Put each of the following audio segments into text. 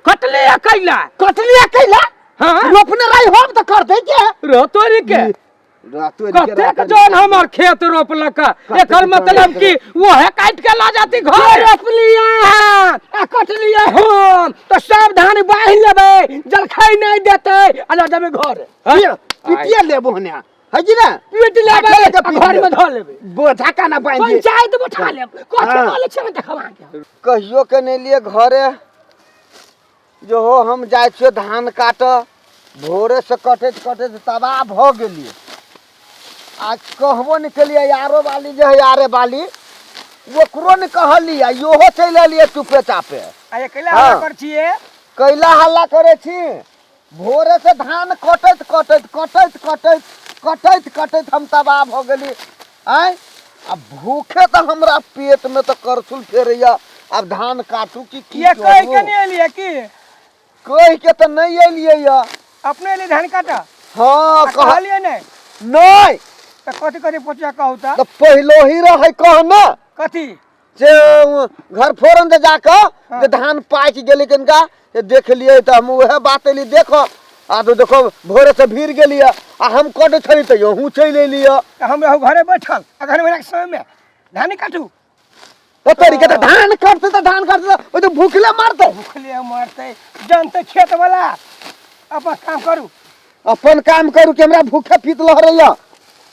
कटले कैला? कटलिया कैला? हाँ। रोपने रही हम तऽ कर दै के रो तोरी के कतेक जौन हमर खेत रोपलक, एकर मतलब कि वहे काटि के ला जाती घर। रोपलिया आ कटलिया हम तऽ सब धान बान्हि लेबै, जलखै नहि देतै आ लऽ जेबै घर। पिटिए लेबो हने है कि ना? पीट लेबै आ घर में धऽ लेबै, बोझा काना बान्हि दियै। पंचायत बैठा लेब, कथी हाँ। बोलै छै ने देखब अहाँके। कहियो के नहि लिए घरे जो हो, हम जाइ छियै धान काटऽ, भोरे से कटैत कटैत तबाह भऽ गेलियै। आज कहबो नहि केलियै यारो वाली जे है यारे वाली, ओकरो नहि कहलियै, इहो चलि एलियै चुपे चापे। आ अकेला हाँ। हल्ला कर छियै? कैला हल्ला करै छी? भोरे से धान कटैत कटैत कटैत कटैत कटैत कटैत हम तबाह भऽ गेली। आँय, आ भूखे तऽ हमरा पेट में तऽ करछुल फेरैया। आब धान काटू कि की ये कहि करू? के नहि एलियै की? कहि के तऽ नहि एलियै या। अपने एलियै धान काटऽ? हाँ। आ कह कहलियै नहि? नहि। तऽ कथी कथी पोचिया कहू तऽ? तऽ पहिलो ही रहै कहने। कथी? जे घर फोरन दे जाकऽ हाँ। जे धान पाकि गेलै कनिका से देखलियै, तऽ हम उएह बात एली देखऽ। आ तो देखो भोरे से भीड़ गेलियै आ हम कटै छली तऽ यहूँ चलि एलियै। तऽ हम रहू घरे बैठल अगहन महीनाके समयमे धान काटू? तऽ तरीके तऽ धान कटतै, तऽ धान कटतै ओ तऽ भूखले मरतै। भूखले मरतै, जानतै खेत वाला। अपन काम करू। अपन काम करू कि हमरा भूखे पीत लहरैया?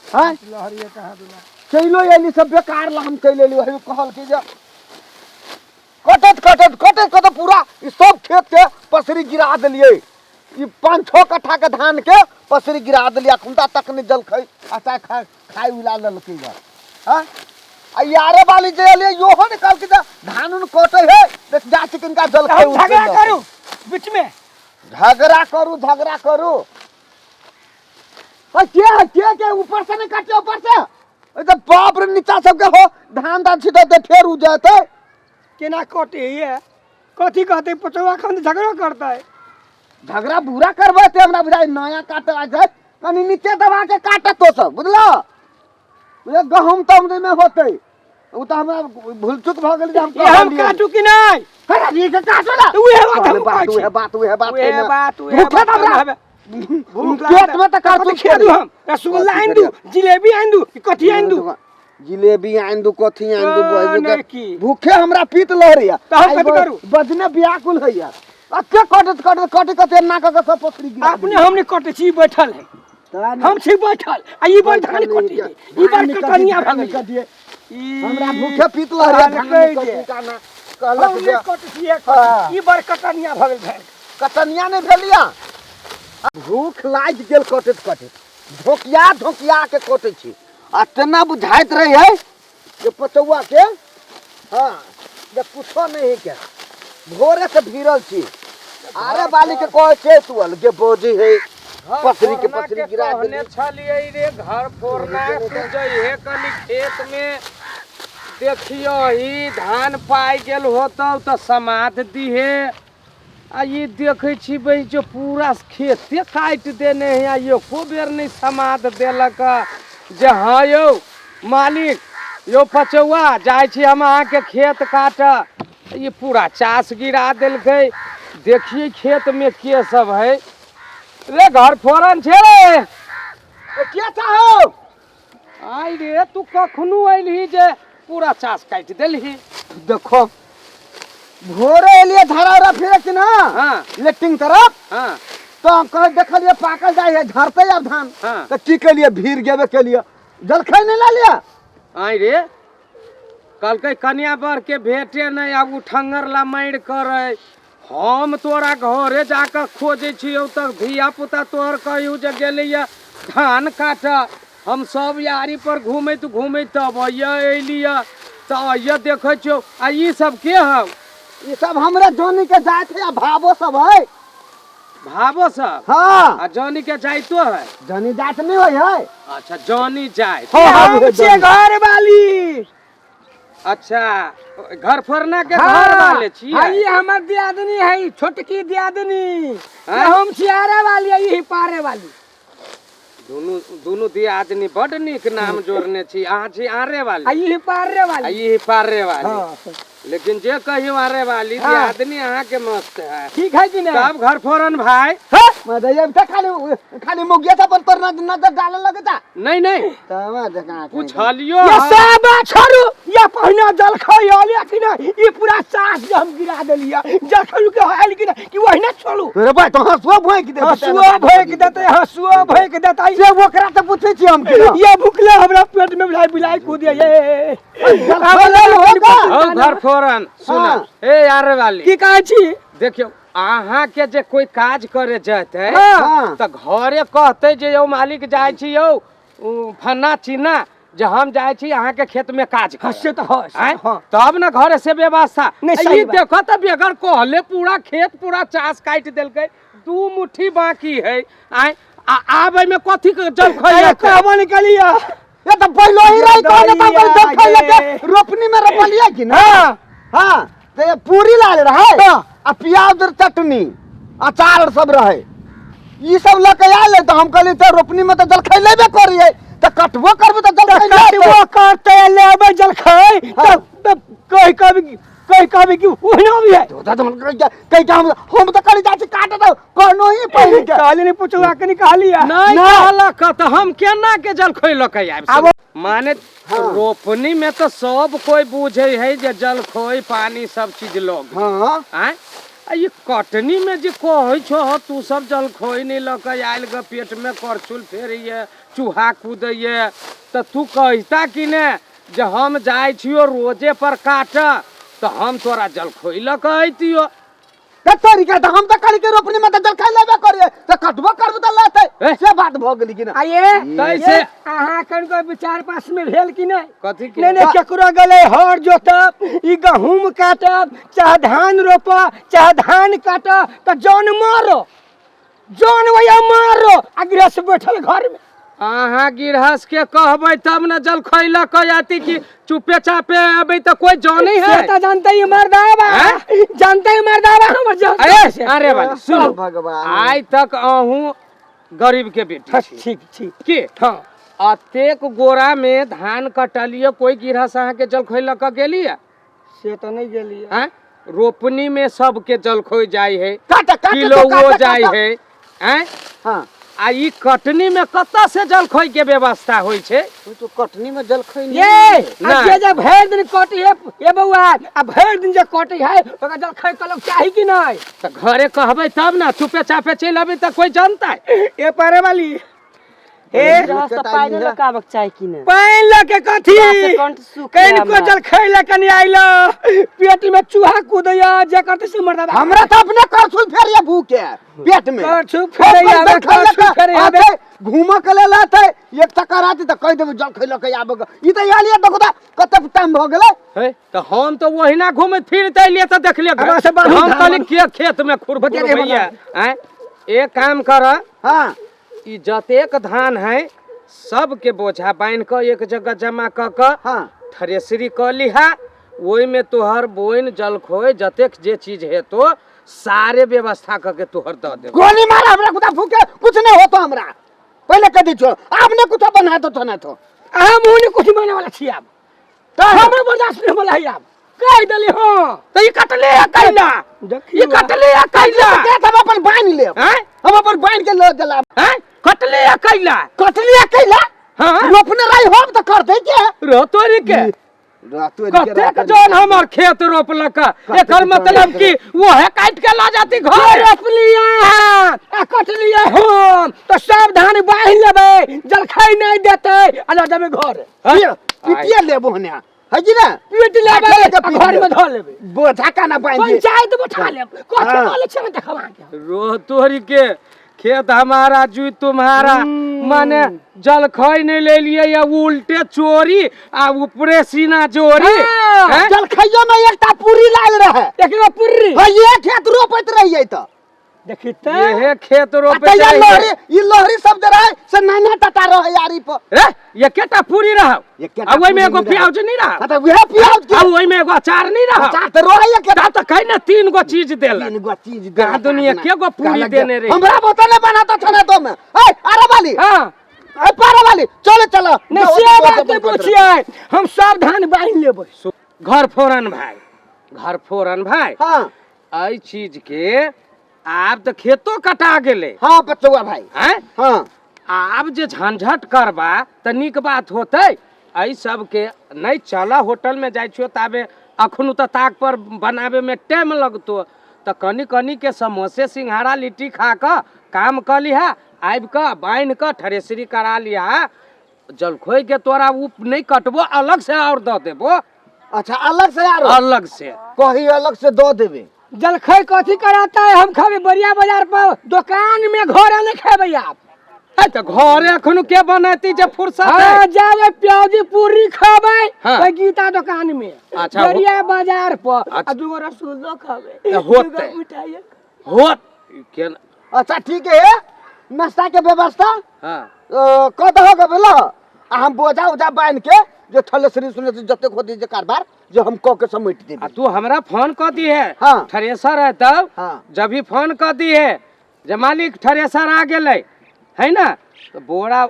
हाँ। लहरिया कहाँ दुना चलो एली सब बेकार ला हम चलि एली। वही कहल कि जे कटत कटत कटत कटत पूरा ई सब खेत के पसरी गिरा देलियै। ई 5-6 कट्ठा के धान के पसरी गिरा देलियै। अखुनता तक नहि जलखै आ चाहे खाय खाय उला लेलकै ग। हाँ, आ यारे वाली जे एलियै इहो ने कहलकै जे धान उन कटै है देख जा छी किनका जलखै। हम झगड़ा करू बीच में? झगड़ा करू, झगड़ा करू। अरे के है के के ऊपर से नहीं काटे ऊपर से? ए तऽ बाप रे, नीचा सबके हो धान धान छिटते फेर उ जेतै। केना कटे ये, कथी कहतै पचौआ? खन झगड़ो करतै। झगड़ा बुरा करबै ते हमरा बुझाइ नया काटे आ जाए, कनि नीचे दबा के काटे तो सब बुझलो। बुझल गहूम तहुम में होतै उ तऽ हमरा भूल चूक भऽ गेल जे हम ये हम कहलियै। काटू कि नहि? अरे ई के काटो ना। तऽ उहे बात हम बात कहै छी। उहे बात, उहे बात। उहे बात, उहे भूखे बात। तऽ हमरा हमे भूख लागल। पेट में तऽ कथी करतू खेलू हम? रसगुल्ला आनि दू, जिलेबी आनि दू कि कथी आनि दू? जिलेबी आनि दू, कथी आनि दू? ओ, नहि की। भूखे हमरा पीत लहरैया। तऽ हम कथी करू? बजने व्याकुल होइया। अके कटत कटत कटत कटत एना कऽ के सब पसरी गिरा अपने हम नहि कटै छी, ई बैठल है। देलियै। हम छी बैठल आ ई बड़ धान कटी है, ई बड़ कटनिया भऽ गेलै। हमरा भूखे पीत लहरैया। धान कहलकै कटी जे काना हम कहलक नहि जे कटै छी, हाँ। ई बड़ कटनिया भऽ गेल धान। कटनिया नहि भेलिया, भूख लागि गेल। कटैत कटैत धोकिया धोकिया के कटै छी आ तेना बुझाइत रहै है जे पचौआ के हाँ जे कुछो नहि है के। भोरे से भीड़ल छी। आरे बाली के कहै छै तू अलगे बोझी है, पसरी के पसरी गिरा कहने देली। छलियै रे घर फोड़ना, तू जइहे कनि खेत में देखियो ही धान पाइ गेल होतौ तऽ समाध दिहे। आ ई देखै छी बहि जो पूरा खेते काटि देने है आ एको बेर नहि समाध देलक जे हाँ यौ मालिक, यौ पचौआ, जाइ छी हम अहाँके खेत काटऽ। ई पूरा चास गिरा देलकै। देखिए खेत में के सब है रे। घर फोड़न छै रे। के चाहो? आइ रे, तू कखनो अयलही जे पूरा चास काटि देलही? देखो, भोरे एलियै धरा उरा फिरे कि ना। हाँ। लेट्रिन तरफ। हाँ। तो हम कहे देखलियै पाकल जाइ है, झरतै आब धान। हाँ। तऽ की केलियै, भीड़ गेबे केलियै, जलखै नहि लऽ लिअ। आइ रे, कहलकै कन्या बर के भेटे नहि, आब उठंगर ला मारि करै। हम तोरा घरे जाकऽ खोजै छियौ तऽ धिया पुता तोहर कहियौ जे गेलैया धान काटऽ। हम सब यारी पर घूमैत घूमैत तब अइया अयलियै तऽ अइया देखै छियौ। आ ई सब के हौ? ई सब हमरे जोनी के जात है आ भावो सब है। भावो सब? हाँ। आ जनी के जाइतो है? जनी जात नहीं होय है। अच्छा, जनी जाइत। हाँ, हाँ, हम छियै जनी। घर वाली। अच्छा, घर फोड़ना के घर वाले छियै? हाँ, ई हमर दियादनी है, छोटकी दियादनी। हाँ? हम छियारे वाली, ई पारे वाली। दुनू दुनू दियादनी बड नीक नाम जोड़ने छी। अहाँ छी आरे आ वाली ई पारे आ वाली। ई पारे वाली। हाँ। लेकिन जे कहियो आरे वाली हाँ। आदमी अहाँ के मस्त है। ठीक है कि नहीं? तब घर फोरन भाई। हाँ मदैया त खाली खाली मुगिया था पर पर नजर डाले लगता। नहीं नहीं तमा जका पूछलियो ये हाँ। सब छोड़ू, ये पहिना जलखै आयल कि नहीं? ई पूरा सास जे हम गिरा देलियै, जलखै के आयल कि नहीं? कि ओहिना छोड़ू? रे भाई तो हंसुआ भोंक दे। हंसुआ भोंक देतै, हंसुआ भोंक देतै। से ओकरा तऽ पूछै छी हम कि ये भुखले हमरा पेट में बिलाई बिलाई कूदे ये। हौ घर फोरन सुन हाँ। ए यार वाली की कहै छी? देखियौ अहाँ के जे कोई काज करे जतै हाँ। तऽ घरे कहतै जे यौ मालिक जाइ छी यौ फन्ना चिन्ना जे हम जाइ छी अहाँ के खेत में काज हाँ, करे। से तऽ हँ, से आँय? हँ। तब न घरे से व्यवस्था। नहीं, आ सही ई बात। देखो तऽ बेगर कहले पूरा खेत पूरा चास काटि देलकै, 2 मुट्ठी बाकी है। आँय आ आब एहिमे कथी के जलखै अरे हेतै? कहबो नहीं कलिया। ये तो पहलो ही रही कहने तो अपन जलखै लेके रोपनी में रोपलिए कि ना? हाँ। हाँ, तो ये पूरी लाल रहे। हाँ। आ प्याज और चटनी अचार और सब रहे, ई सब लके आयल तो हम कहली तो रोपनी में तो जलखै लेबे करिए, तो कटबो करबो तो जलखै लेबे। कटबो करते लेबे जलखै, हाँ। तब कहि कभी कहि कभी कि ओहिना भी है। तो तो हम कहि कहि हम तो कहली जाची काटे तो कहनो ही पहिले के। कहली नहीं पूछू, आके नहीं कहलिया। नहीं ना। कहलक तऽ हम केना के जलखै लऽ के आबि आब माने रोपनी में तो सब कोई बुझे है जे जलखै पानी सब चीज लग। हाँ। आँय? आ ई कटनी में जे कहै छो तू सब जलखै नहीं लऽ के आयल ग, पेट में करछुल फेरैये, चूहा कूदैये, तऽ तू कहता कि ने जे हम जाइ छियो रोजे पर काट तऽ हम तोरा जलखै लऽ के अइतियो। तरीका तऽ हम तऽ कहली कि रोपनी में तऽ जलखै लेबे करिए, तऽ कटबो करबो तऽ लेतै। ए? से बात भऽ गेली कि ना? आये, तैसे अहाँ कनको विचार पास में भेल कि नहीं? कथी के? नहीं नहीं, केकरो गेलै हर जोतब, ई गहूम काटब, चाहे धान रोपब, चाहे धान काटब, तऽ जन मारो, जन वही मारो, आ गृहस्थ बैठल घर में। अहाँ गृहस्थ के कहबै तब न जलखै लऽ के आती कि चुपे चापे अबै तऽ कोई जानै है। से तऽ जानते ही मर्दाबा, हैं? जानते ही मर्दाबा हमर जल। अरे अरे वाली सुनो, भगवान। आइ तक अहूँ गरीब के बेटी छी। ठीक ठीक के हाँ। अतेक गोरा में धान कटलिए, कोई गृहस्थ अहाँ के जलखै लऽ के गेलिए? से तऽ नहीं गेलिए। हैं? रोपनी में सबके जलखै जाइ है, काट काट किलो वो जाइ है। हैं? हाँ। आ ई कटनी में कतऽ से जलखै के व्यवस्था होइ छै? तू तो कटनी में जलखै नहीं। ये आ नहीं। जे जे भरि दिन कटी है ये बौआ, आ भरि दिन जे कटी है ओकरा जलखै कलक चाही कि नहीं? तऽ घरे कहबै तब ना, चुपे चापे चलि अबै तऽ कोई जानतै? ए पारे वाली, ए गृहस्थ पानि लऽ कऽ आबक चाही कि ने? पानि लऽ के कथी? से कंठ सूख गेल कनिको हमरा। जलखै लऽ कनि आइल, पेट में चूहा कूदैया, जे करतै से मर्दाबा। हमरा तऽ अपने करछुल फेरिया भूखे पेट में। करछुल फेरैया, अपन जलखै लऽ करछुल के फेरैया। आतै, घूमऽ के लेल आतै, एक चक्कर आतै तऽ कहि देबै जलखै लऽ के आबऽ के। ई तऽ आलिए देखो तऽ कते टाइम भऽ गेलै। हे, तऽ हम तऽ ओहिना घूमैत फिरैत अयलियै तऽ देखलियै हमरा से बाबू हम धान कहलियै के खेत में खुर बतिया दे भैया। आँय, एक काम कर, हाँ। ई जतेक धान है सबके बोझा बान्हि कऽ एक जगह जमा कऽ कऽ हाँ। थ्रेसरी कऽ लिहा, ओहिमे तोहर बोनि जलखोइ जतेक जे चीज हेतो सारे व्यवस्था कऽ के तोहर दऽ देबो। गोली मार हमरा कुत्ता भूखे कुछ नहीं होतो हमरा, पहले कह दी छो आब ने कुछ बना दो तो ना तो। अहाँ मुँह ने कुछ बना वाला छी आब, हमरा बर्दाश्त नहीं होला है आब, कहि देली। हाँ तऽ ई कटले है कैला? देखियौ। ई कटले है कैला? के हम अपन बान्हि लेब। आँय? हम अपन बान्हि के लऽ देला। आँय? कटले है कैला? कटलिया कैला? हाँ? रोपने रही हम तऽ करतै के? रोतोरी के। कतेक जन हमर खेत रोपलक, एकर मतलब कि वहे काटि के लऽ जाती घर। रोपलियै आ कटलियै हम तऽ सब धान बान्हि लेबै, जलखै नहीं देतै आ लऽ जेबै घर। पिटिया लेबो हने है कि ना? पीट लेबै के आ पीट घर में लेबै। धऽ लेबै, बोझा काना बान्हि दे। पंचायत बैठा लेब, कथी हाँ। कहले छै देखब अहाँके। रोतोरी के खेत हमारा जुई तुम्हारा, माने जलखै नहीं ले लिए या उल्टे चोरी आ ऊपरे सीना जोरी। हाँ। हैं? जलखैयो में एकटा पूरी लाल रहे। देखियौ पुर्री। हाँ, ये खेत रोपैत रहियै तऽ। देखी तऽ। यहे खेत आ रोपे तैया रहियै। लहरी, ई लहरी सब जे रहे से नाना टाटा रहे यारी पर। रे, एकेटा पूरी रहौ। एकेटा आ ओहिमे पूरी एगो रहौ। प्याज नहीं रहौ। हाँ, तऽ उएह प्याज के। आ ओहिमे एगो अचार नहीं रहौ। अचार तऽ रहै एकेटा। तब तऽ कहि ने 3 गो चीज देलक। 3 गो चीज देलक। कहाँ दुनिया के गो पूरी कहलक जे देने रहे। हमरा बोतल नहीं बनाता छने तो में। ए, अरे वाली। हाँ। ए, पारा वाली, चलो, चलो। नहीं, जाओ, से जाओ, बात जाओ, नहीं जाओ, पूछिए, हम सब धान बान्हि लेबै। घर फोरन भाई, घर फोरन भाई हाँ एहि चीज के आब तऽ खेतो कटा गेलै। हाँ बचौआ भाई। आँय? हाँ। आब जे झंझट करबा तऽ नीक बात होतै। एहि सबके नहि चल होटल में जाइ छियो ताबे अखनु तऽ ताक पर बनाबे में टाइम लगतो, तऽ कनि कनि के समोसे सिंघाड़ा लिट्टी खा कऽ काम कऽ लिहा, आबि कऽ बान्हि कऽ थ्रेसरी करा लिहा। जलखोइ के तोरा उ नहि कटबो, अलग से और दऽ देबो। अच्छा अलग से आरो? अलग से। कही अलग से दऽ देबे। जलखै कथी कराता है? हम खेबै बरिया बाजार पर दुकान में, घरे नहीं खेबै आप। है तऽ घरे अखन के बनेती जे फुर्सत है? हाँ, जाबे प्याजी पूरी खेबै। हाँ। ओहि गीता दुकान में। अच्छा, हो- बरिया बाजार पर। अच्छा। आ दूगो रसगुल्लो खेबै, तऽ होतै। दूगो मिठाइयो। होत केना? अच्छा ठीक है, नाश्ता के व्यवस्था हाँ कऽ दहो के बोला, आ हम बोझा उझा बान्हि के जे थलेसरी सुने जतेक होती जे कारबार जे हम कऽ के समेट आ देबै। तू हमरा फोन कऽ दिहे। हाँ। थ्रेसर है तब। हाँ। जब भी फोन कऽ दिहे जे मालिक थ्रेसर आ गेलै है ना, तऽ बोरा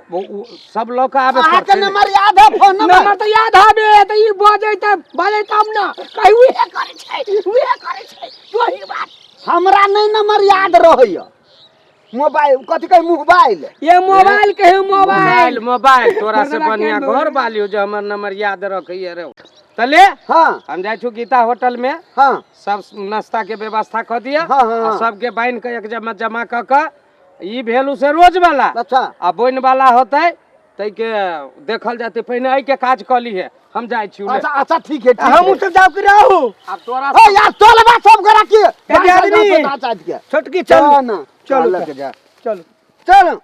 सब लऽ कऽ आबे अहाँके पड़तै ने। नंबर याद है? Phone number? नंबर तऽ याद हबे, तऽ ई बजै तऽ बजै तब न कही उहे करै छै, उहे करै छै तोही बात। हमरा नहि नंबर याद रहैया। मोबाइल कथी कही? मोबाइल। ये मोबाइल कहे, मोबाइल। मोबाइल मोबाइल तोरा से मर्दबा बढ़िया केहन घर बालियो जे हमर नंबर याद रखैया रे। तले हाँ। हम जाइ छी गीता होटल में। हाँ। सब नाश्ता के व्यवस्था कऽ दिअ। हाँ, हाँ, हाँ। आ सबके बान्हि कऽ एक जगह जमा कऽ कऽ ई भेल से रोज वाला। अच्छा। आ बोनि वाला होतै ताहिके देखल जेतै, पहिने एहिके काज कऽ लीहे, हम जाइ छी। अच्छा अच्छा ठीक है, ठीक हमहूँ है। सब जाउ कि रहू? आब तोरा ओ यार चलबा सब गोरा की आदमी। के छोटकी चलू। चल चलू लग जा। चलू। चल।